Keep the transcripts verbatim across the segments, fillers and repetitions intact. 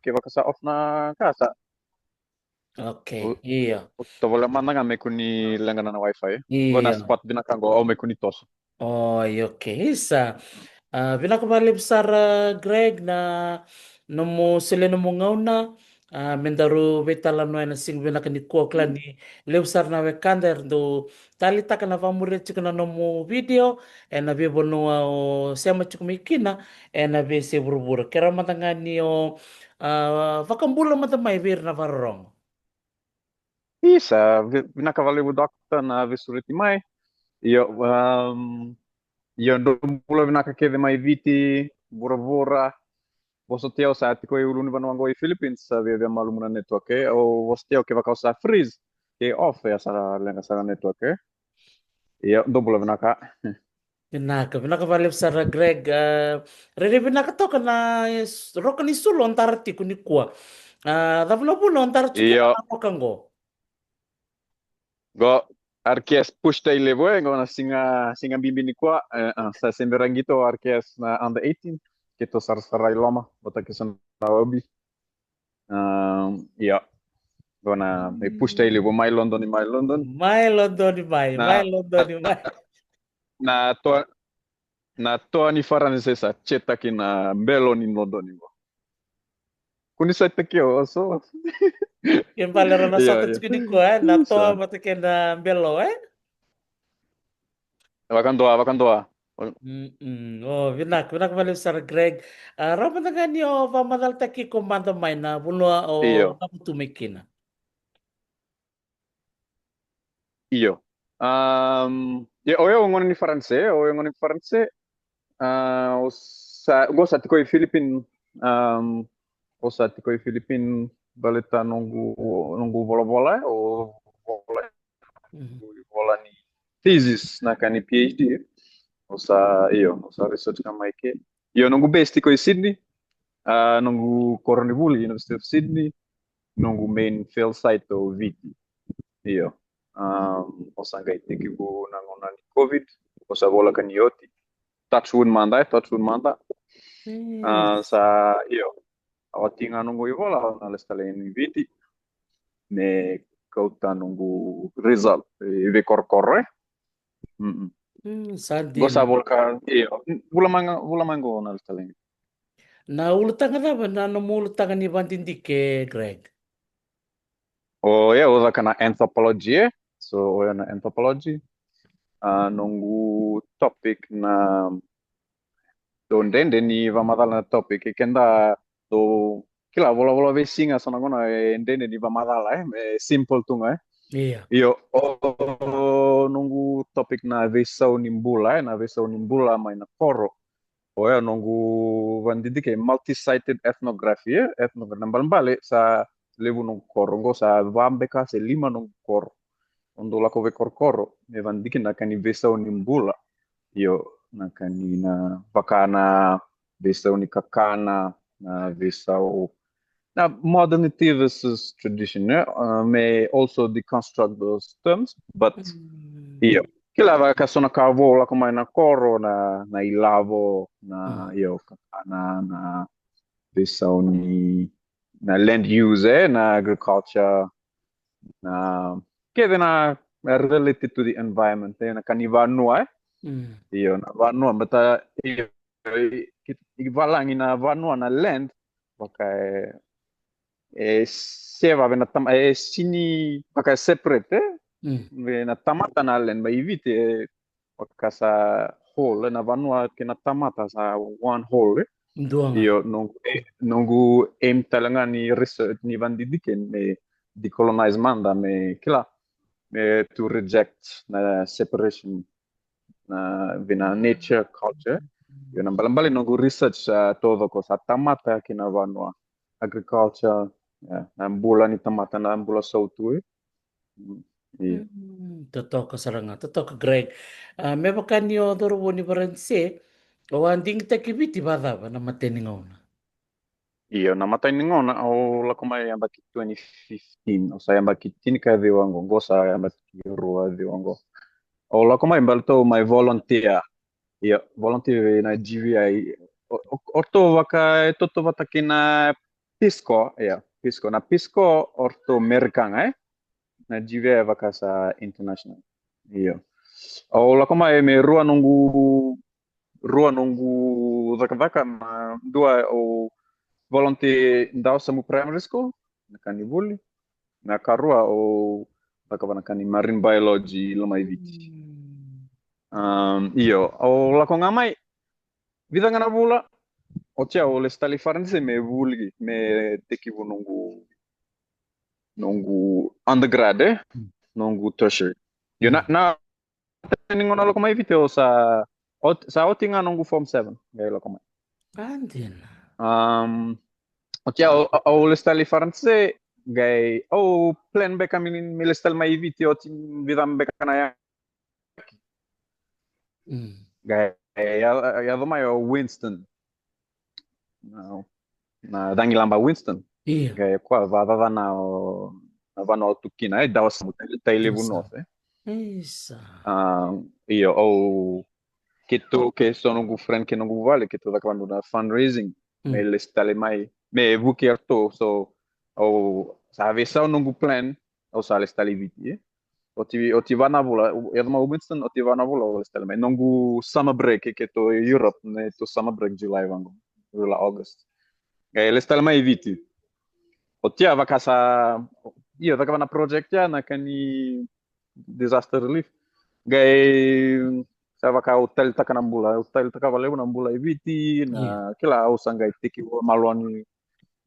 kevaka sa off na ka sa. Okay, io. Tovolea mada ga me kua ni leqa na wifi. Io. Qo na spot vinaka qo, au me kua ni toso. Oi, okay, isa. A, vinaka vakalevu sara, Greg, na nomu solia nomu gauna. A, me daru veitalanoa ena siga vinaka nikua, kila ni levu sara na wekada era dau taleitaka na vakamuria tiko na nomu video ena veivanua o sema tiko mai kina ena veiyasai vuravura. Kerea mada ga ni o, a, vakabula mada mai vei ira na vakarorogo. Isa, vi-, vinaka vakalevu, Doctor, na veisureti mai. Io, um, io, dou bula vinaka kece mai Viti, vuravura. Vosoti au, sa tiko e ulunivanua qo i Philippines, sa viavia malumu na network, e. Au vosoti au kevaka au sa freeze, ke off, e, sa leqa sara na network, e. Io, dou bula vinaka. Vinaka, vinaka vakalevu sara, Greg. A, rairai vinaka toka na, e, s-, roka ni sulu o dara tiko nikua. A, cava na vuna o dara tiko, io, na roka qo? Qo, R K S Push Day levu, e, qo na siga, siga bibi nikua, e, a, sa sebe ra qito R K S na under eighteen, keitou sarasara i loma, vata kei so na wabi. Um, io. Qo na, e Push Day levu mai London, mai London. Mai London, mai, na, mai London, mai. Na toa, na toa ni Faransa sa cetaki na belo ni London qo. Kua ni sa taki au, so. Ke bale ra na, io, sota, io, tiko nikua, e? Na toa vata kei na belo, e? Vakadua, vakadua. Mm-mm. O, vinaka, vinaka vakalevu sara, Greg. A, rawa mada ga ni o vakamacalataki iko mada mai na vanua o, io, cavutu mai kina. Io. Um, io, o yau gone ni Faranse, o yau gone ni Faranse. A, o sa, qo sa tiko i Philippine, um, o sa tiko i Philippine baleta noqu, noqu volavola, e, o vola, mhm, noqu vola ni thesis, na ka ni PhD. O sa, io, o sa research ka mai ke. Io, noqu base tiko i Sydney, a, noqu koronivuli, University of Sydney, noqu main field site o Viti. Io. Um, o sa qai tekivu na gauna ni COVID, o sa vola ka ni oti. Touch wood mada, e, touch wood mada. Mm. A, sa, io. A, oti ga noqu ivola, au na lesu tale i Viti. Me kauta noqu result, e, veikorokoro, e. Mm-mm. Mm, sa dina. Qo sa vola ka, io, vula mai ga, vula mai qo na lesu tale. Na ulutaga cava na nomu ulutaga ni vakadidike, Greg? O yau, au caka na anthropology, e. So, o yau na anthropology. A, noqu topic na, dou dredre ni vakamacala na topic, e, keda dou kila volavola veisiga, so na gauna e dredre ni vakamacala, e, e simple tu ga, e. Io. Io, o, o noqu topic na veisau ni bula, e, na veisau ni bula mai na koro. O yau noqu vakadidike multi-sited ethnography, e, ethnography, na balebale sa levu noqu koro, qo sa va beka se lima noqu koro. O dou lako veikorokoro, me vakadidike na ka ni veisau ni bula. Io, na ka ni na vaka na veisau ni kakana, na veisau, na modernity versus tradition, e? Uh, may also deconstruct those terms, but, mm, io. Kila vaka so na ka vou lako mai na koro, na, na ilavo, na, mm, io, kakana, na veisau ni, na land use, e, na agriculture, na, kece na, na related to the environment, e, na ka ni vanua, e? Mm. Io, na vanua, but, uh, io, i, i valagi na vanua na land, vaka e, e seva vei na tama, e sini, vaka e separate, e? Mm. Vei na tamata na land, mai Viti, e, vaka sa whole, e, na vanua kei na tamata sa one whole, e? Dua ga. Io, noqu, e, noqu aim tale ga ni research ni vakadidike me decolonize mada, me kila, me to reject na separation na, vei na nature, culture. Io, na balebale noqu research sa taucoko sa tamata kei na vanua, agriculture, yeah, na bula ni tamata, na bula sautu, e. Mm, io. Mm, totoka sara ga, totoka, Greg. A, me vaka ni o cauravou ni Varanise, o a digitaki Viti vakacava na imatai ni gauna? Io, na imatai ni gauna, au lako mai yabaki twenty fifteen, au sa yabaki tinikaciwa qo, qo sa yabaki ruaciwa qo. Au lako mai baleta au mai volunteer. Io, volunteer vei na G V I. O, o, o ratou vaka, e tautauvata kei na Peace Corps, yeah, Peace Corps. Na Peace Corps o ratou Merika ga, e? Na G V A e vaka sa international. Io. Au lako mai me rua noqu, rua noqu cakacaka, na dua au volunteer Dausamu Primary School, na ka ni vuli. Na karua au cakava na ka ni marine biology i Lomaiviti. Mm. Um, io, au lako ga mai, vica ga na vula, oti au lesu tale i Faranse me vuli, me tekivu noqu, noqu undergrad, e? Mm. Noqu tertiary. Io, na, na, ni gauna lako mai Viti, au sa, ot-, sa oti ga noqu form seven, qai lako mai. A, dina. Um, oti au, au lesu tale i Faranse, qai, au plan beka me, me lesu tale mai Viti, oti vica beka na ya. Mm. Qai, ya, ya, yaco mai o Winston. Na, na cagilaba Winston. Io. Qai koya vakacaca na, na vanua au tu kina, e, Dausamu, Tai, Tailevu North, e. Isa. Ah, io, au, keitou, kei so noqu friend, kei noqu vale, keitou cakava na fundraising. Mm. Me lesu tale mai, me vuki ratou, so, au, sa veisau noqu plan, au sa lesu tale i Viti, e. Oti, oti va na vula, yaco mai o Winston, oti va na vula, au lesu tale mai. Noqu summer break, e, keitou i Europe, na neitou summer break, July vaqo, July, August. Qai lesu tale mai i Viti. Oti ya vaka sa, io, cakava na project ya, na ka ni disaster relief. Qai, sa vaka au taleitaka na bula, au taleitaka vakalevu na bula i Viti, na, io, kila, au sa qai tekivu malua ni,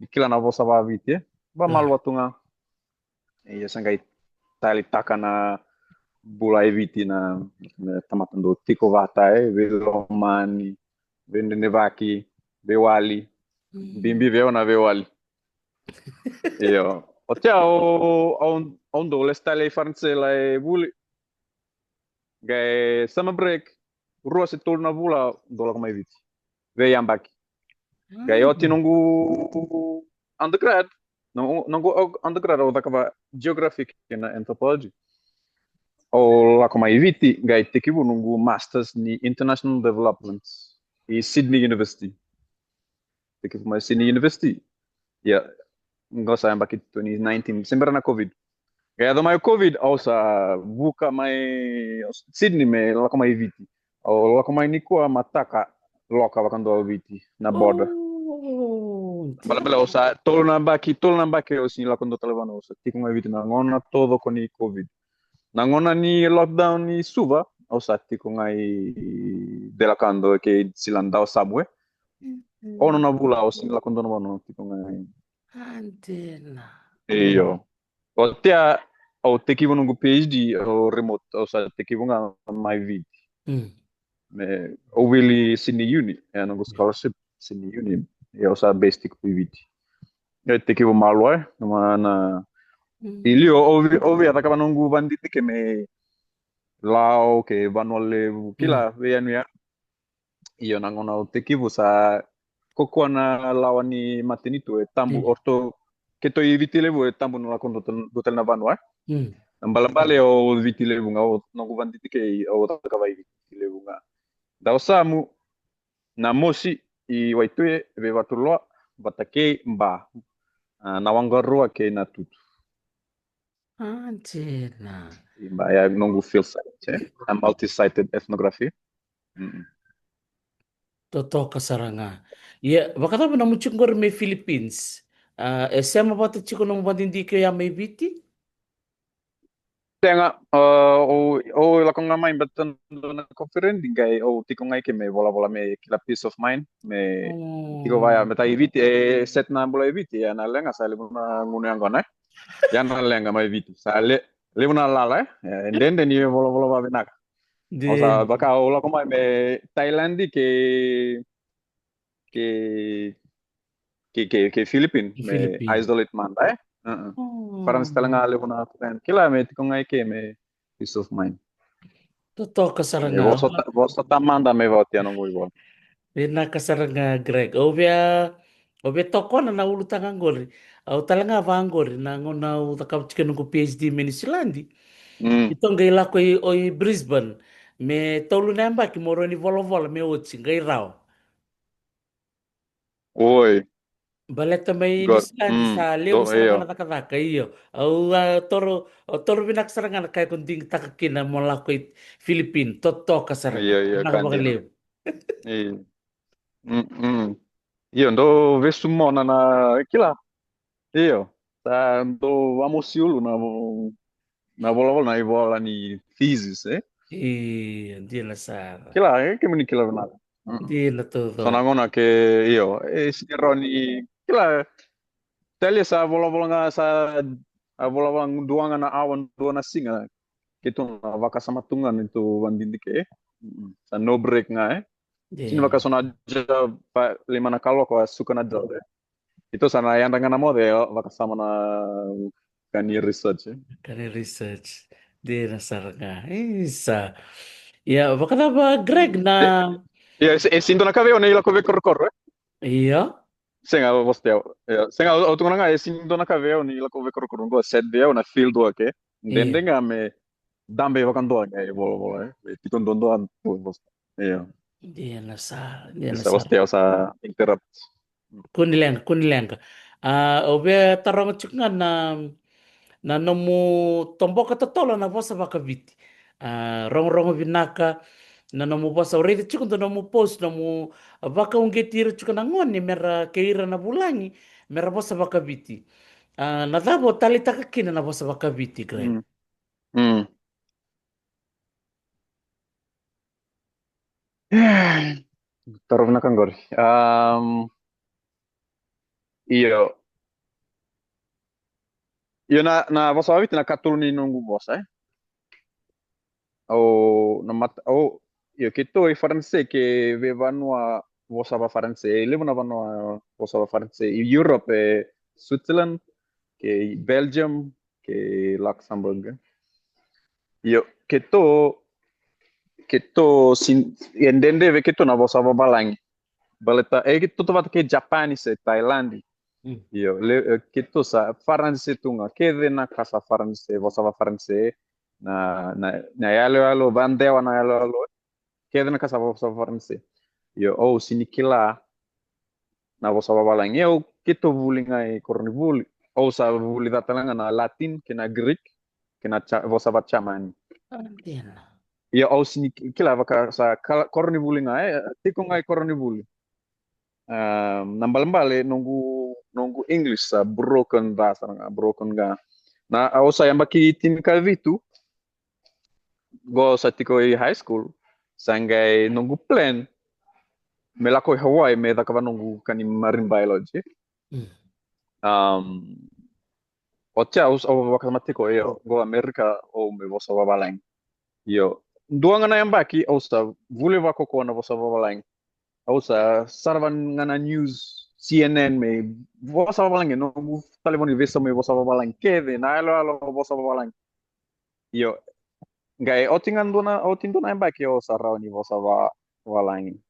ni kila na vosa vakaViti, e. Vamalua tu ga. Ia sa qai taleitaka na bula e Viti, na, na tamata dau tiko vata, e, veilomani, veidredrevaki, veiwali. Mm. Bibi vei au na veiwali. Io. Oti au, au, au dau lesu tale i Faranse lai vuli. Qai summer break, rua se tolu na vula, dau lako mai Viti. Veiyabaki. Qai oti noqu undergrad, no-, noqu undergrad au cakava geography kei na anthropology. Au lako mai Viti, qai tekivu noqu masters ni international development i Sydney University. Tekivu mai Sydney University. Ia, qo sa yabaki twenty nineteen, se bera na COVID. Qai yaco mai o COVID, au sa vuka mai Sydney me lako mai Viti. Au lako mai nikua mataka, loka vakadua o Viti na border. Oh, balabala au sa tolu na yabaki, tolu na yabaki au sega ni lako dua tale vanua, au sa tiko ga i Viti na gauna taucoko ni COVID. Na gauna ni lockdown ni Suva, au sa tiko ga i Delakado kei Silani, Dausamu, e. Mm. Ono na vula au sega ni lako dua na vanua, tiko ga i. A, dina. Io. Oti ya, au tekivu noqu PhD, au remote, au sa tekivu ga mai Viti. Mm. Me, au wili Sydney Uni, e, noqu scholarship, Sydney Uni, e, au sa base tiko i Viti. E, tekivu malua, e, na, na, mm, i liu, au vi-, au via cakava noqu vadidike me Lau kei Vanua Levu, kila, mm, veiyanuyanu. Io, na gauna au tekivu sa kokua na lawa ni matanitu e tabu, io, o ratou, keitou i Viti Levu e tabu na lako dua tal-, dua tale na vanua, e. Mm. Na balabale o Viti Levu ga, o noqu vadidike au cakava i Viti Levu ga. Dausamu, Namosi, i Waituye, Veivatuloa, Vatakei, Ba, a, Nawagarua kei Natutu. A, dina. Ba, ya noqu field site, e. A multi-sited ethnography. Mm-mm. Totoka sara ga. Ia, vakacava nomu tiko qori mai Philippines? A, e sema vata tiko nomu vadidike oya mai Viti? Sega, a, au, au lako ga mai baleta dua na conference, qai au tiko ga i ke me volavola me kila peace of mind, me, mm, tiko vaya, me ta i Viti, e set na bula i Viti, ya na leqa, sa levu na gunu yaqona, e. Ya na leqa mai Viti, sa le-, levu na lala, e. E dede ni volavola vavinaka. Au sa, dina, vaka au lako mai me Thailand kei, kei, kei, kei, kei Philippine, me Philippine, isolate mada, e? Uh-uh. Oh. Faransa tale ga levu na friend. Kila me tiko ga i ke me peace of mind. Totoka sara ga. Vosota, vosota mada me vautia noqu ivola. Vinaka sara ga, Greg. Au via, au via tokona na ulutaga qori. Au tale ga vaqori, na gauna au cakava tiko noqu PhD mai Niusiladi. Mm. Keitou qai lako i, o i Brisbane. Me tolu na yabaki mo rawa ni volavola me oti, qai rawa. Oi. Baleta mai Niusiladi sa levu sara ga na cakacaka, io. Au a toro, au toro vinaka sara ga na ka e ko digitaka kina mo lako i Filipini, totoka sara ga. Io, io, vinaka vakalevu. Io. Mm, mm. Io, dou vesu mona na kila. Io, sa dou vamosi ulu na na volavola na ivola ni thesis, e? Io, dina sara. Kila, e kemuni kila vinaka. Dina taucoko. So na gauna ke, io, e sini rawa ni kila, talia sa volavola ga sa a volavola dua ga na awa, dua na siga. Keitou na vakasama tu ga ni tou vadidike. Sa no break ga, e? Sini vaka so na job, pa lima na kaloko a suka na job, e? Keitou sa na yadra ga na moce, e vakasama na ka ni research, e? Ka ni research. Dina sara ga. Isa. Ia, vakacava Greg na... Ia, e sini dua na ka vei au ni lako veikorokoro, e? Ia. Sega, vosa tei au. Ia, sega, au tukuna ga, e sini dua na ka vei au ni lako veikorokoro, dua set vei au na field work, e? Dede ga me dabe vakadua ga e volavola, e? E tiko duadua tu, vosa. Io. Dina sara, dina sara. Sa vosa tei au sa interrupt. Kua ni leqa, kua ni leqa. A, au via taroga tiko ga na, na nomu toboka totolo na vosa vakaviti. A, rogorogo vinaka, na nomu vosa, au raica tiko dua nomu post, nomu vakauqeti ira tiko na gone, mera kei ira na vulagi, mera vosa vakaviti. A, na cava o taleitaka kina na vosa vakaviti, Greg? Mm. Mm. Taro vinaka qori. Um, io. Io, na, na vosa vakaviti na katolu ni noqu vosa, e? Au, na mata, au, io, keitou i Faranse, ke veivanua vosa vaFaranse, e levu na vanua vosa vaFaranse, i Europe, e Switzerland, ke i Belgium, ke Luxembourg. Io, keitou, keitou sin, e dede vei keitou na vosa vavalagi. Baleta, e keitou tautauvata kei Japani se Thailand. Mm. Io, le, e, keitou sa Faranse tu ga, kece na ka sa Faranse, vosa vaFaranse, na, na, na yaloyalo, vadewa na yaloyalo, kece na ka sa vosa vaFaranse. Io, au sini kila na vosa vavalagi. Au keitou vuli ga i koronivuli. Au sa vuli ca tale ga na Latin, kei na Greek, kei na Ja-, vosa vaJamani. A, dina. Ia au sini ki-, kila vaka sa kala-, koronivuli ga, e, tiko ga i koronivuli. A, na balebale, noqu, noqu English sa broken ca sara ga, broken ga. Na, au sa yabaki tinikavitu, qo sa tiko i high school, sa qai noqu plan me lako i Hawaii me cakava noqu ka ni marine biology. Mm. Um, oti au, au vakasama tiko, io, qo Amerika, au me vosa vavalagi. Io, dua ga na yabaki, au sa vuli vakaukaua na vosa vavalagi. Au sa sarava ga na news, C N N me vosa vavalagi, noqu talevoni veisau me vosa vavalagi, kece, na yaloyalo vosa vavalagi. Io, qai oti ga dua na, oti dua na yabaki au sa rawa ni vosa va-, vavalagi.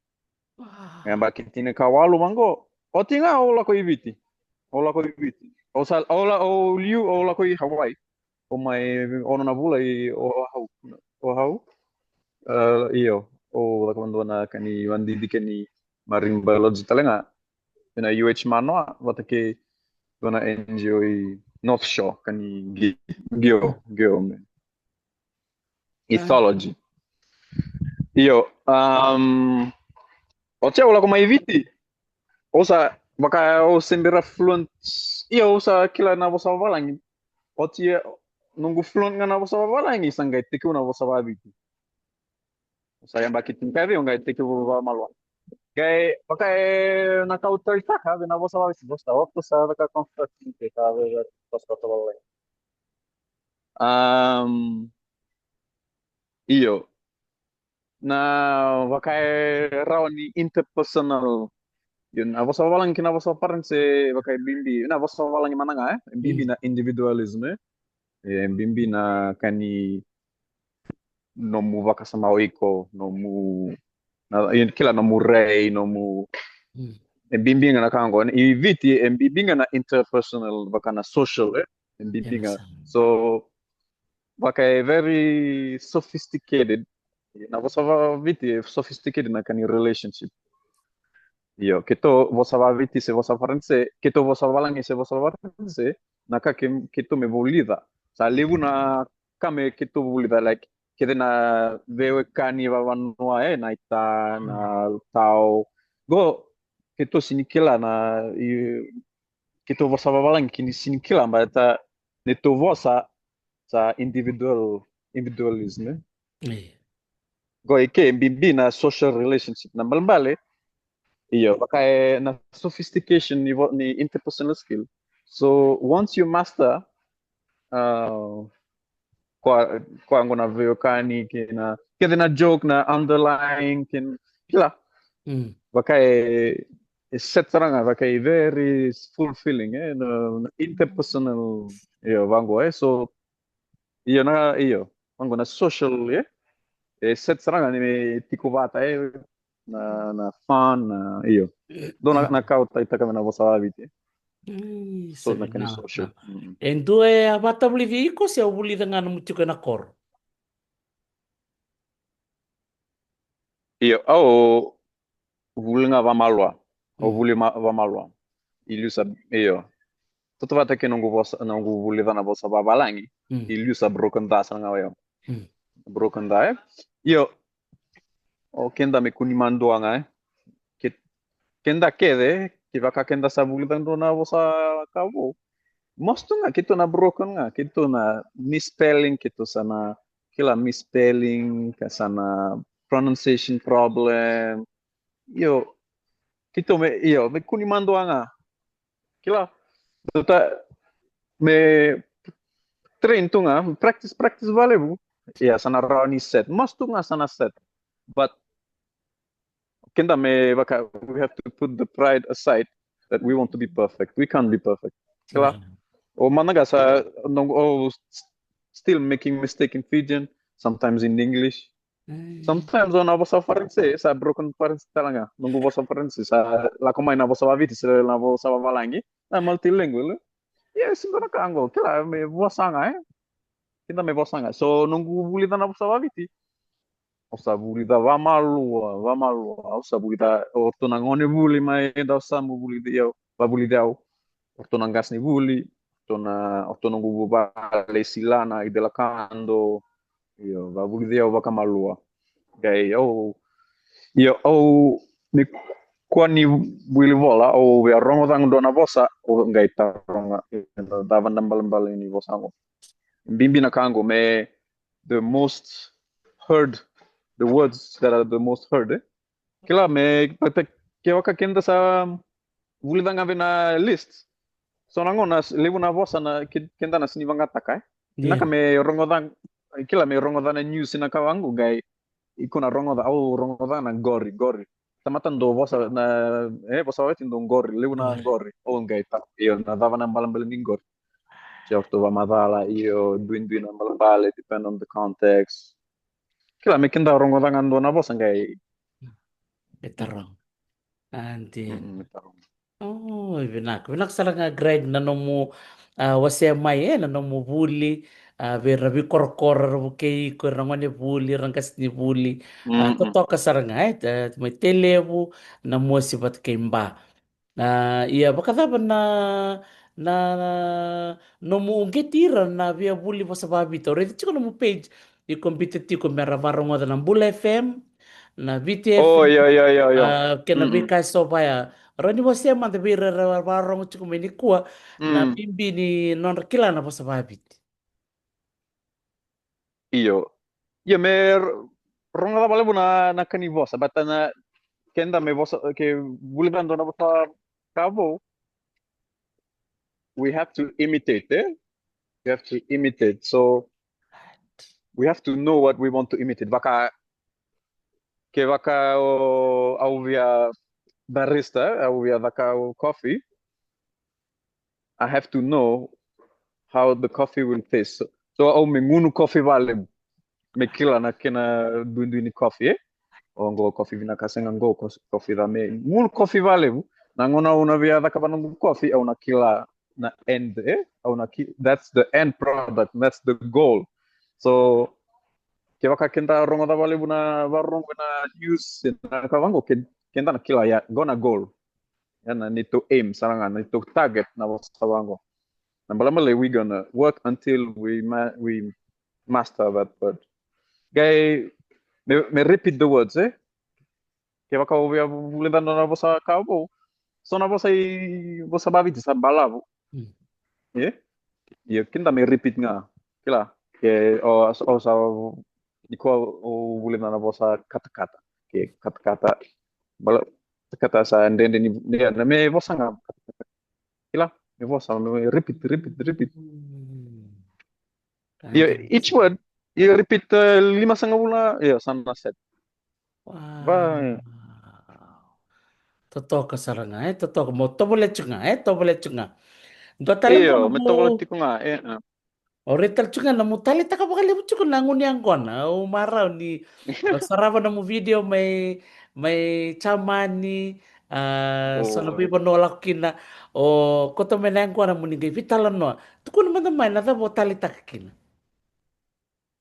Wow. Yabaki tinikawalu vaqo, oti ga au lako i Viti. Au lako i Viti. Au sa, au la, au liu, au lako i Hawaii. Au mai ono na vula i Oahu. Oahu. E, io, au lako dua na ka ni vadidike ni marine biology tale ga. Ena U H Manoa, vata kei dua na N G O i North Shore, ka ni gi-, geo, geo me. Ethology. Io, um, oti au lako mai Viti. Au sa, vaka au se bera fluent, io, au sa kila na vosa vavalagi. Oti e, noqu fluent ga na vosa vavalagi, sa qai tekivu na vosa vaviti. Au sa yabaki tinikaciwa, qai tekivu vakamalua. Qai, vaka e, na ka au taleitaka vei na vosa vaviti, vosa, au sa vaka construction ke ka vei vosa vavalagi. Um, io. Na vaka e rawa ni interpersonal. Io, na vosa vavalagi kei na vosa Faranse, vaka e bibi, na vosa vavalagi mana ga, e? E bibi na individualism, e? E bibi na ka ni nomu vakasama o iko, nomu, na, io, kila nomu rai, nomu, e bibi ga na ka qo. I Viti, e bibi ga na interpersonal, vaka na social, e? E bibi ga. So, vaka e very sophisticated. Na vosa vaviti e sophisticated na ka ni relationship. Io, keitou vosa vaviti se vosa Faranse, keitou vosa valagi se vosa Faranse, na ka ke keitou me vulica. Sa levu na ka me keitou vulica, like, kece na veiwekani vavanua, e, na ita, na tao. Qo, keitou sini kila na, i, keitou vosa vavalagi kini sini kila, baleta neitou vosa sa individual, individualism, e. Io. Qo i ke bibi na social relationship, na balebale. Io, vaka e na sophistication ni, vo- ni interpersonal skill. So once you master, uh, koya, koya qo na veiwekani, kei na, kei na joke, na underlying, kei na, kila. Mm. Vaka e, e set sara ga, vaka e very fulfilling, e, na, na interpersonal, io, vaqo, e. So, io, na, io, vaqo na social, e. E set sara ga ni me tiko vata, e, na, na fun, na, io. Dua na, na ka au taitaka mai na vosa vaviti. Mm, so, na ka ni social. Mm. E dua e a vatavulici iko se au vulica ga na mutiko ena koro? Io, au vuli ga vamalua. Au vuli ma- vamalua. I liu sa, io. Toto vata ke noqu vosa, noqu vulica na vosa vavalagi. Mm. I liu sa broken da sara ga, io. Mm. Broken da, e. Io. O keda me kua ni madua ga, e. Ke- keda kece, kevaka keda sa vulica dua na vosa ka vou. Most tu ga, keitou na broken ga, keitou na misspelling, keitou sa na kila misspelling, ka sa na pronunciation problem. Io, keitou me, io, me kua ni madua ga. Kila, tota, me train tu ga, practice, practice valevu. Ia, sa na rawa ni set. Most tu ga sa na set. But keda me vaka, we have to put the pride aside that we want to be perfect. We can't be perfect. Kila? Mm. O mada ga sa, no, o s- still making mistake in Fijian, sometimes in English. Mm. Sometimes o na vosa Faranse, sa broken Faranse tale ga. Noqu vosa Faranse, sa lako mai na vosa vaviti, se na vosa vavalagi. Na multilingual. Ia, sega na ka qo, kila, me vosa ga, e. Keda me vosa ga. So, noqu vulica na vosa vaviti. Au sa vulica vamalua, vamalua. Au sa vulica, o ratou na gone vuli mai, dau sa mo vulici au, vavulici au. O ratou na qasenivuli, o ratou na, o ratou noqu vuvale, Silana, i Delakado. Io, vavulici au vakamalua. Qai, au, io, au, ni kua ni wili vola, au via rogoca ga dua na vosa, au qai taroga, cava na balebale ni vosa qo. Bibi na ka qo, me the most heard, the words that are the most heard, e? Kila me, but kevaka keda sa vulica ga vei na list. So na gauna, levu na vosa na ke- keda na sini vagataka, e? Io. Na ka me rogoca, kila me rogoca na news na ka vaqo qai, iko na rogoca, au rogoca na qori, qori. Tamata dau vosa na, e, vosa vaviti dau qori, levu na qori. Au qai ta, io, na cava na balebale ni qori. Se o ratou vakamacala, io, duidui na balebale, depend on the context. Kila me keda rogoca ga dua na vosa qai. E taroga. Adi. Mm, e taroga. O, vinaka. Vinaka sara ga Greg na nomu, a, wasea mai, e, na nomu vuli, a, vei ira na veikorokoro era vukei iko, ira na gone vuli, ira na qasenivuli. A, totoka sara ga, e, mai Tailevu, Namosi vata kei Ba. A, ia, vakacava na, na, na nomu uqeti ira na via vuli vosa vaviti? Au raica tiko nomu page, iko biuta tiko me ra varogoca na Bula F M, na Viti F M. O, io, io, io, io. A, kei na veika eso vaya. Rawa ni wasea mada vei ira era varogo tiko mai nikua na bibi ni nodra kila na vosa vaviti. Io. Io, me r- rogoca valevu na, na ka ni vosa, but na keda me vosa, ke vulica dua na vosa ka vou, we have to imitate, e? We have to imitate. So we have to know what we want to imitate. Vaka, kevaka o, au via barista, au via caka o coffee, I have to know how the coffee will taste. So, so au me gunu coffee valevu. Me kila na kena duidui ni coffee, e? O qo coffee vinaka, sega qo co- coffee ca, me gunu coffee valevu. Na gauna au na via cakava noqu coffee, au na kila na end, e? Au na ki- that's the end product, that's the goal. So, kevaka keda rogoca valevu na varogo na news, na ka vaqo, ke- keda na kila ya, qo na goal. Ya na neitou aim sara ga, neitou target na vosa vaqo. Na balabala, we gonna work until we ma-, we master that word. Qai me, me repeat the words, e? Kevaka o via vulica na vosa ka vou, so na vosa i, vosa vaviti sa balavu. Mm. E? Io, keda me repeat ga. Kila, ke o, o sa, ni ko o vulica na vosa katakata. Ke katakata. Bala, katakata sa dredre ni, ni, na me vosa ga. Kila, me vosa, me repeat, repeat, repeat. Mm. Io, each word, io, repeat, e, limasagavulu, io, sa na set. Wow. Va, e. Totoka sara ga, e, totoka. Mo tovolea tiko ga, e, tovolea tiko ga. Dua tale, io, qo na me mu tovolea tiko ga, e, e. O raica tale tiko ga na mu taleitaka vakalevu tiko na gunu yaqona. Au marau ni au sarava na mu video mai, mai Jamani, a, so na veivanua o lako kina, o koto mai na yaqona mo ni qai veitalanoa. Tukuna mada mai na cava o taleitaka kina.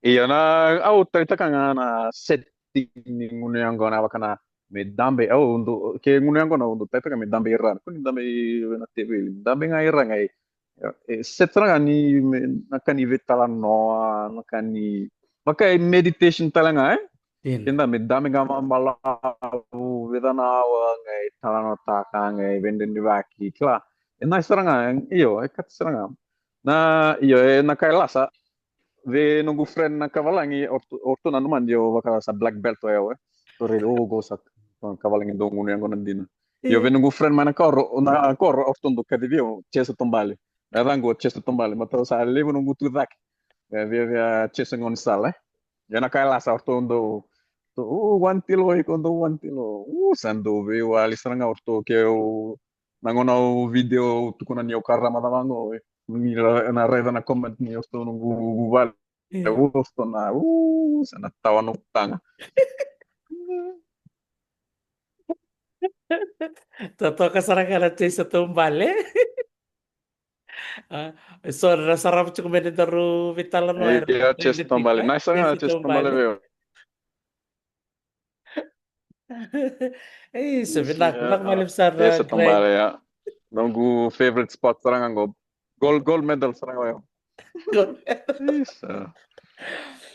Io, na, au taleitaka ga na setting ni gunu yaqona, vaka na me dabe, au dau, ke gunu yaqona au dau taleitaka me dabe i ra. Ko ni dabe i na teveli, dabe ga i ra ga i, e, set sara ga ni me, na ka ni veitalanoa, na ka ni, vaka e meditation tale ga, e? Ina. Keda me dabe ga mabalavu, vei cana awa ga i talanoataka, ga i veidredrevaki, kila. E nice sara ga, io, e kati sara ga. Na, io, e na ka e lasa, vei noqu friend na kavalagi, o ratou, o ratou nanuma ni o vaka sa black belt o yau, e. Ratou raica, o, qo sa kavalagi dau gunu yaqona dina. Io, vei noqu friend mai na koro, na koro, o ratou dau kacivi au, Chesa Tobale. Na yacaqu o Chesa Tobale, baleta sa levu noqu tucake. E, via, via Chesa Gaunisala, e. Ia na ka e lasa, o ratou dau, o, one tilo, iko dau one tilo. O, sa dau veiwali sara ga o ratou, keu na gauna au video, au tukuna ni au karama cava qo, e. Ni ra-, na raica na comment ni o ratou noqu vale. Io. E, o ratou na, u, sa na tawa noqu taga. Totoka sara ga na Chesa Tobale. A, so na sarava tiko me ni daru veitalanoa. E, io, Chesa Tobale. Nice sara ga, Chesa Tobale vei au. Isa, vinaka, vinaka vakalevu sara, Chesa Tobale, ya. Noqu favorite spot sara ga qo. Gold, gold medal sara ga qo. Gold medal. Isa.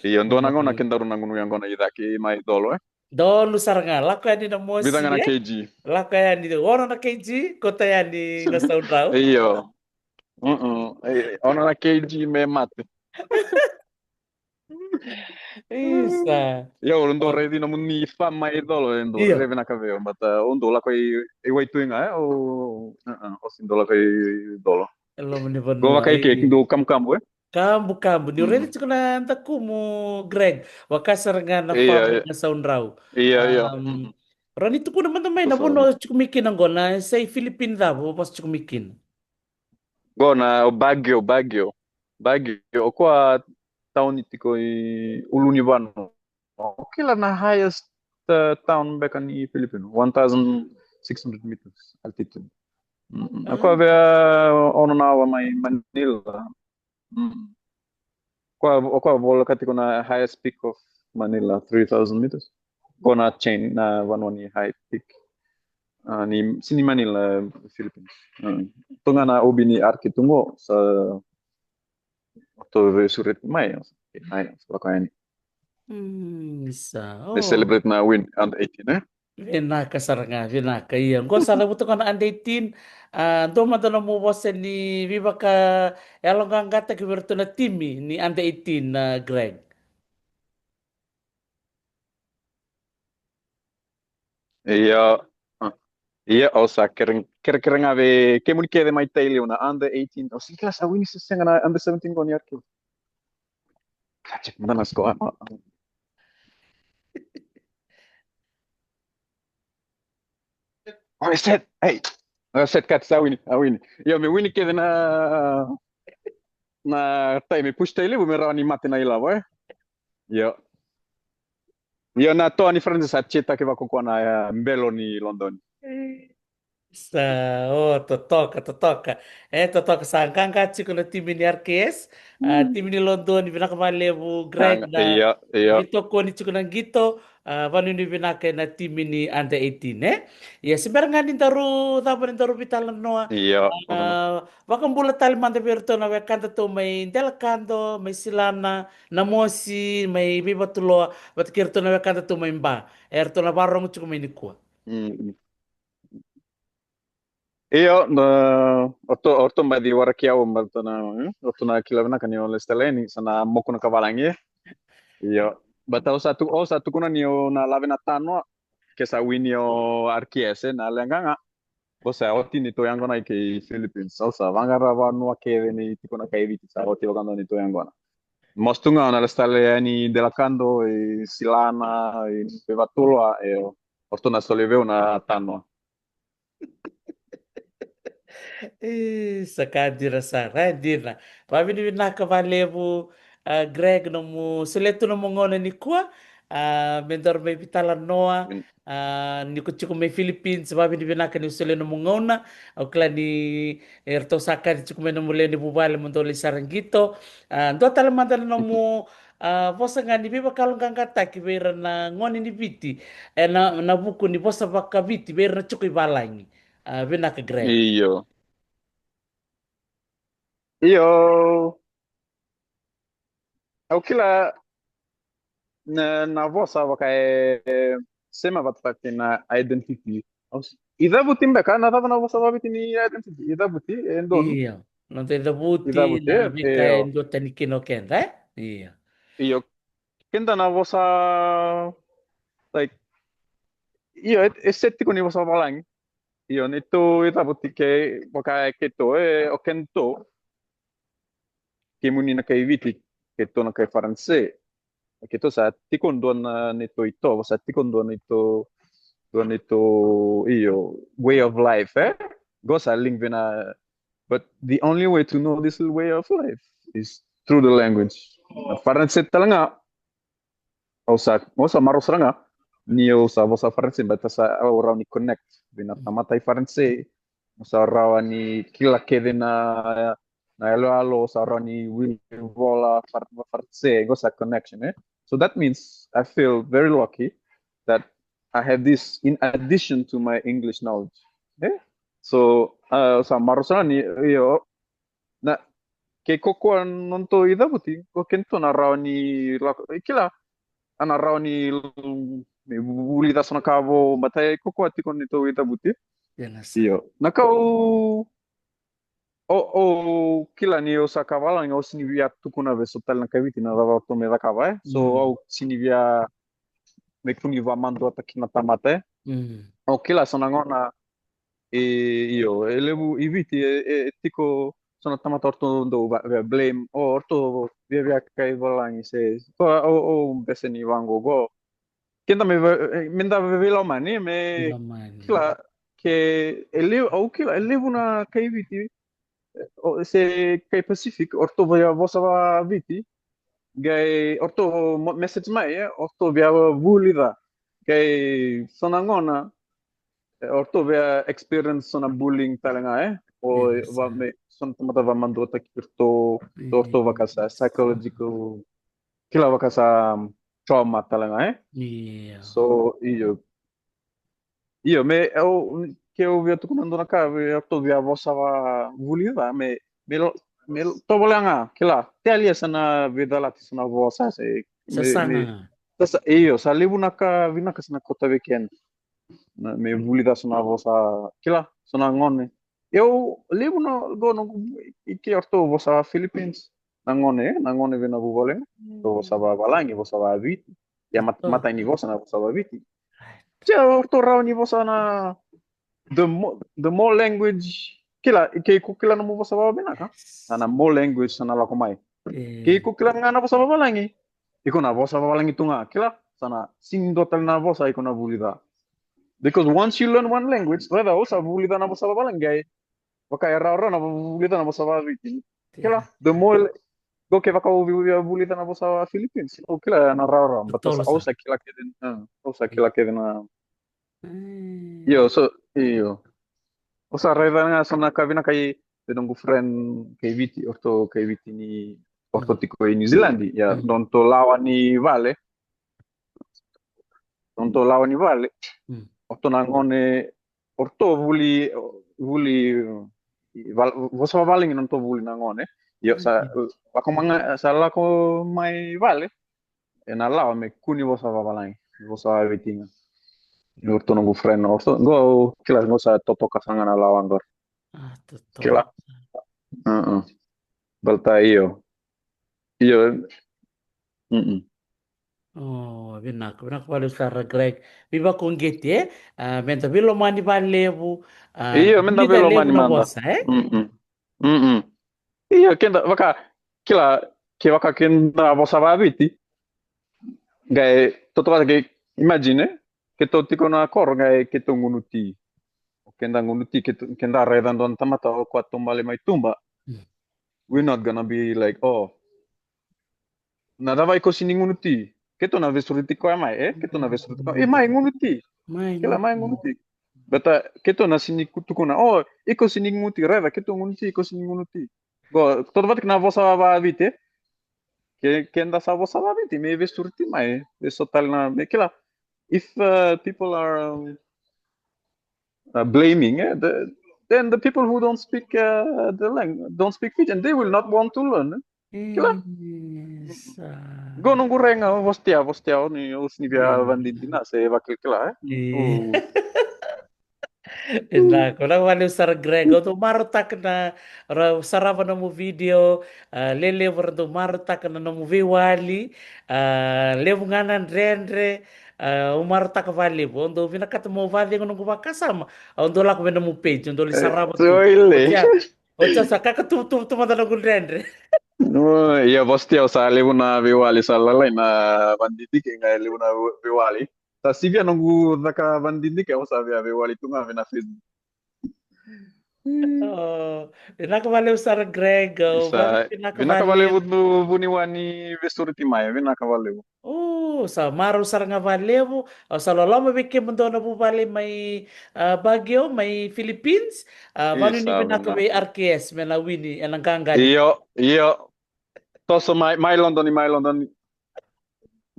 Io, dua na gauna kedaru na gunu yaqona i cake mai Dolo, e? Dolo sara ga, lako yani na mosi, vica ga na, e? Kg. Lako yani, ono na kg, kauta yani na saudrau. Io. Mm-mm. E, ono na kg me mate. Isa. Io, au dau raici nomuni farm mai Dolo, e dau rairai vinaka vei au, but, uh, au dau lako i, i Waitui ga, e, au, uh, uh, au sega ni dau lako i Dolo. E loma ni vanua. Qo vaka i ke, dau kabukabu, e? Kabukabu. Niu raica tiko na dakumu, Greg, vaka sara ga na farm na saudrau. Io, io. Um, rawa ni tukuna mada mai na vanua o tiko mai kina qo, na yasa i Philippine cava o vosa tiko mai kina? Qo na, o Baguio, Baguio. Baguio, o koya tauni tiko i ulunivanua. O kila na highest, uh, town beka ni Filipino, one thousand six hundred meters altitude. Mm. O koya via ono na awa mai Manila. Mm. Koya, o koya voleka tiko na highest peak of Manila, three thousand meters. Qo na chain, na vanua ni high peak. Ah, ni, sega ni Manila, Philippines. Mm. Tu ga na ubi ni Arki tu qo, sa ratou veisureti mai, mai, sa lako yani. Mm, sa, oh. They celebrate na win under eighteen, e? Vinaka sara ga, vinaka. Ia, qo sa cavuta qo na under eighteen, ah, dua mada nomu vosa ni veivakayaloqaqataki vei iratou na timi ni under eighteen, ah, Greg. Ia, ah, ia, au sa kere, kerekere ga vei kemuni kece mai Tailevu na under eighteen, au sega ni kila sa wini se sega na under seventeen qo ni Arki. Ka check mada na score. Oi, set. Ei. Oi, set, kati sa wini, a wini. Io, me wini kece na, na tai, me push Tailevu me rawa ni mate na ilavo, e? Io. Io, na toa ni Faransa sa cheataki vakakoya na, e, belo ni Lodoni. Sa, o, totoka, totoka. E, totoka, sa qaqa tiko na timi ni R K S, a, timi ni Lodoni, vinaka vakalevu, Greg, na, io, io, veitokoni tiko na qito, A, vanuinui vinaka ena timi ni under eighteen, e? Ia, se bera ga ni daru cava ni daru veitalanoa. Io. A, vakabula tale mada vei iratou na wekadatou mai Delakado, mai Silana, Namosi, mai Veivatuloa, vata kei iratou na wekadatou mai Ba. Eratou na vakarorogo tiko mai nikua. Mm. Io, na, o ratou, o ratou baci waraki au, baleta na, mm, o ratou na kila vinaka ni o lesu tale yani, sa na moku na kavalagi. Io, but au sa tu, au sa tukuna ni o na lave na tanoa, ke sa wini o R K S, e, na leqa ga. Ko sa oti ni tou yaqona i kei Philippines, au sa vaqara vanua kece ni tiko na kai Viti, sa oti vakadua ni tou yaqona. Masu tu ga o na lesu tale yani Delakado, i Silana, i Veivatuloa, e, o ratou na soli vei au na tanoa. E, sa ka dina sara, e dina. Vavinavinaka valevu, a, Greg, nomu solia tu nomu gauna nikua, a, me daru mai veitalanoa, a, ni ko tiko mai Philippines, vavinavinaka ni solia nomu gauna, au kila ni, e, ratou sa kaci tiko mai nomu lewe ni vuvale mo dou lai sara qito, a, dua tale mada na nomu, a, vosa ga ni veivakayaloqaqataki vei ira na gone ni Viti, e, na, na vuku ni vosa vakaviti vei ira na tiko i valagi. A, vinaka, Greg. Io. Io. Au kila na, na vosa vaka e, e sema vata kei na identity. Au s-, icavuti beka, na cava na vosa vakaviti ni identity? Icavuti, e donu. Io. Noda icavuti, icavuti, na e, veika e, io, duatani kina o keda, e? Io. Io. Keda na vosa, like, io, e, e set tiko ni vosa valagi. Io, neitou icavuti ke, vaka e keitou, e, o keitou. Kemuni na kai Viti, keitou na kai Faranse. Keitou sa tiko dua na neitou itovo, sa tiko dua neitou, dua neitou, io, way of life, e? Qo sa linked vei na, but the only way to know this way of life is through the language. Na Faranse tale ga, au sa, au sa marau sara ga ni au sa vosa Faranse, but sa au rawa ni connect vei na tamata i Faranse, au sa rawa ni kila kece na, na yaloyalo, au sa rawa ni wili vola Far-, Faranse, qo sa connection, e? So that means I feel very lucky that I have this in addition to my English knowledge, e? So, a, au sa marau sara ga ni, io, na, kei kokoa nodatou icavuti, o keitou na rawa ni lako, e, kila, a na rawa ni l-, ni vulica so na ka vou, baleta e kokoa tiko neitou icavuti. Ia na sa. Io. Na ka au, au, au kila ni au sa ka valagi, au sini via tukuna vei so tale na kai Viti na cava ratou me cakava, e? So, mm, au sini via me kua ni vakamaduataki na tamata, e? Mm. Au kila so na gauna, e, io, e levu i Viti, e, e, e tiko so na tamata o ratou dau va-, via blame, o ratou via, via kai valagi se, o, o, o bese ni vaqo qo. Keda me va-, e, me da vei-, veilomani, me, veilomani, kila, ke, e levu, au kila, e levu na kai Viti, o, se kai Pacific, o ratou via vosa vakaviti, qai o ratou mo-, message mai, e, o ratou via vulica, qai so na gauna, e, o ratou via experience so na bullying tale ga, e, o, yes, va-, me, so na tamata vakamaduataki iratou, o ratou vaka sa psychological, kila, vaka sa trauma tale ga, e. Io. So, io. Io, me, au, ke au via tukuna dua na ka, vei ratou via vosa vakavuli ca, me, me lo-, me lo-, tovolea ga, kila, te a lia sa na veicalati so na vosa, se, me, sasaga, me, sasa, io, sa levu na ka vinaka sa na kauta vei keda. Na, me vuli ca so na vosa, kila, so na gone. Io, levu na, qo noqu, i ke o ratou vosa Philippines. Na gone, na gone vei na vuvale. Mm. Ratou vosa vavalagi, vosa vaviti. Ia mat-, oh, matai ni vosa na vosa vaviti. Ai. Tia, o ratou rawa ni vosa na the mo-, the more language. Kila, ke iko kila nomu vosa vakavinaka. Yes. Sa na more language sa na lako mai. Eh. Ke iko kila ga na vosa vavalagi. Iko na vosa vavalagi tu ga, kila, sa na sini dua tale na vosa iko na vuli ca. Because once you learn one language, raica, au sa vuli ca na vosa vavalagi, qai vaka e rawarawa na vuli ca na vosa vaviti. Kila, yeah, the more, qo ke vaka au via vuli ca na vosa Philippines, au kila na rawarawa, but au sa, au sa kila kece, e, au sa kila kece na. Mm. Io, so, io. Au sa raica ga so na ka vinaka i, e noqu friend kai Viti, o ratou kai Viti ni, o ratou tiko i New Zealand, ia, mm, nodratou lawa ni vale. nodatou lawa ni vale. Mm. O ratou na gone, o ratou vuli, vuli, val-, vosa vavalagi nodatou vuli na gone. Io, sa, mm, lako manga, sa lako mai vale ena lawa me kua ni vosa vavalagi, vosa vaviti ga. Ni o ratou noqu friend, o ratou, qo, kila, qo sa totoka sara ga na lawa qori. Ah, totoka. Kila. Uh-uh. Baleta io. Io. Mm-mm. Oh, vinaka, vinaka vakalevu sara, Greg. Veivakauqeti, e? Ah, meda veilomani vakalevu, ah, io, meda veilomani mada. Vosa, e? Mm-mm. Mm-mm. Io, keda, vaka, kila, kevaka keda vosa vaviti. Qai, totoka ke, imagine, e? Keitou tiko na koro, qai keitou gunu ti. O keda gunu ti, keitou, keda raica dua na tamata o koya taubale mai tuba. Mm. We're not gonna be like, oh, na cava iko sini gunu ti? Keitou na vesureti koya mai, e? Keitou na vesureti koya, e, mai gunu ti. Mai gunu ti. Kila, mai gunu ti. Baleta keitou na sini ku-, tukuna, oh, iko sini gunu ti, raica, keitou gunu ti, iko sini gunu ti. Qo, totoka vata kei na vosa vaviti, e? Ke, keda sa vosa vaviti, me vesureti mai, e? Eso tale na, me kila. If, uh, people are, um, uh, blaming, eh, the, then the people who don't speak, uh, the language, don't speak Fijian, they will not want to learn, eh? Kila? Yes, ah. Qo noqu rega, vosa tia, vosa tia, o ni, o ni via vakadinadina se vakilakila, eh? Io. Oh. Vinaka, vinaka vakalevu sara, Greg. Au dau marautaka na, ra sarava nomu video, ah, lelevu ra dau marautaka na nomu veiwali, ah, levu ga na dredre, ah, au marautaka vakalevu. Au dau vinakata meu vakacegu noqu vakasama, au dau lako mai nomu page, au dau lai sarava tu. Oti ya, oti ya sa kakatubutubu tu mada noqu dredre. No, ia, vosa tia, au sa levu na veiwali, sa lalai na vakadidike, qai levu na veiwali. Sa sivia noqu caka vakadidike, au sa via veiwali tu ga vei na Facebook. Oh, vinaka vakalevu sara, Greg. Sa, vinaka, vinaka vakalevu. Vakalevu tu vuniwani vesureti mai, vinaka vakalevu. Oh, sa marau sara ga vakalevu. Au sa loloma vei kemudou na vuvale mai, ah, Baguio, mai Philippines. Ah, vakanuinui vinaka vei R K S me na wini ena qaqa. Io, io. Toso mai, mai London, mai London.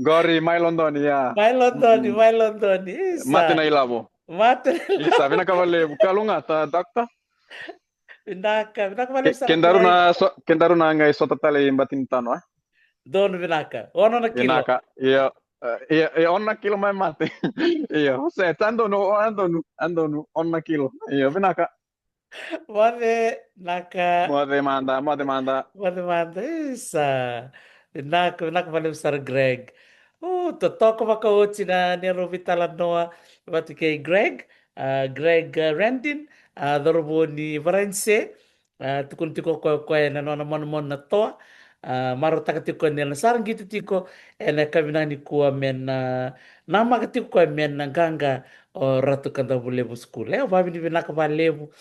Qori, mai London, ia. Mai London, mai London, isa. Mate na ilavo. Mate na ilavo. Isa, vinaka vakalevu. Kalougata, doctor. Vinaka, vinaka vakalevu sara. Kedaru na so-, kedaru na qai sota tale i Batinitano, eh? Donu, vinaka. Ono na kilo. Vinaka, ia. Eh, ia, ia, ono na kilo mai mate. Ia, se, sa donu, a donu, a donu, ono na kilo. Ia, vinaka. Moce, naka. Moce mada, moce mada. Moce mada, isa. Vinaka, vinaka vakalevu sara, Greg. O, totoka vakaoti na neirau veitalanoa vata kei Greg, ah, Greg, ah, Randin, ah, cauravou ni Varanise, ah, tukuna tiko o koya, o koya ena nona manumanu na toa, ah, marautaka tiko ni na sara qito tiko ena yakavi nikua me na namaka tiko o koya me na qaqa o Ratu Kadavulevu School. E, au vakavinavinaka vakalevu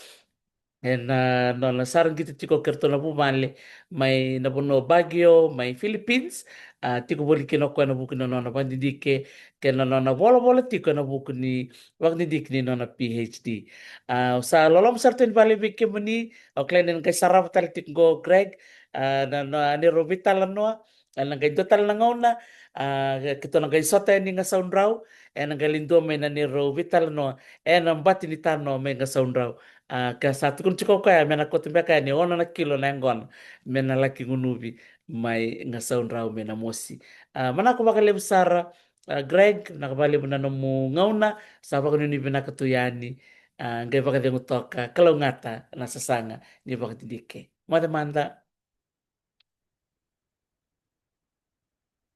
ena nona sara qito tiko kei ratou na vuvale mai na vanua o Baguio, mai Philippines. Ah, tiko voli kina o koya ena vuku ni nona vakadidike kei na nona volavola tiko ena vuku ni vakadidike ni nona P H D. Ah, au sa loloma sara tu yani vakalevu vei kemuni, au kila ni na qai sarava tale tiko qo o Greg, ah, na, na neirau veitalanoa. Ena qai dua tale na gauna, ah, keitou na qai sota yani i Gasaudrau, ena qai lai dua mai na neirau veitalanoa ena Batinitano mai Gasaudrau. Ah, ka sa tukuna tiko o koya me na kauta beka yani e ono na kilo na yaqona me na laki gunuvi mai Gasaudrau mai Namosi. Ah, manako vakalevu sara, ah, Greg, vinaka vakalevu na nomu gauna, sa vakanuinui vinaka tu yani, ah, qai vakacegu toka, kalougata na sasaga ni vakadidike. Moce mada.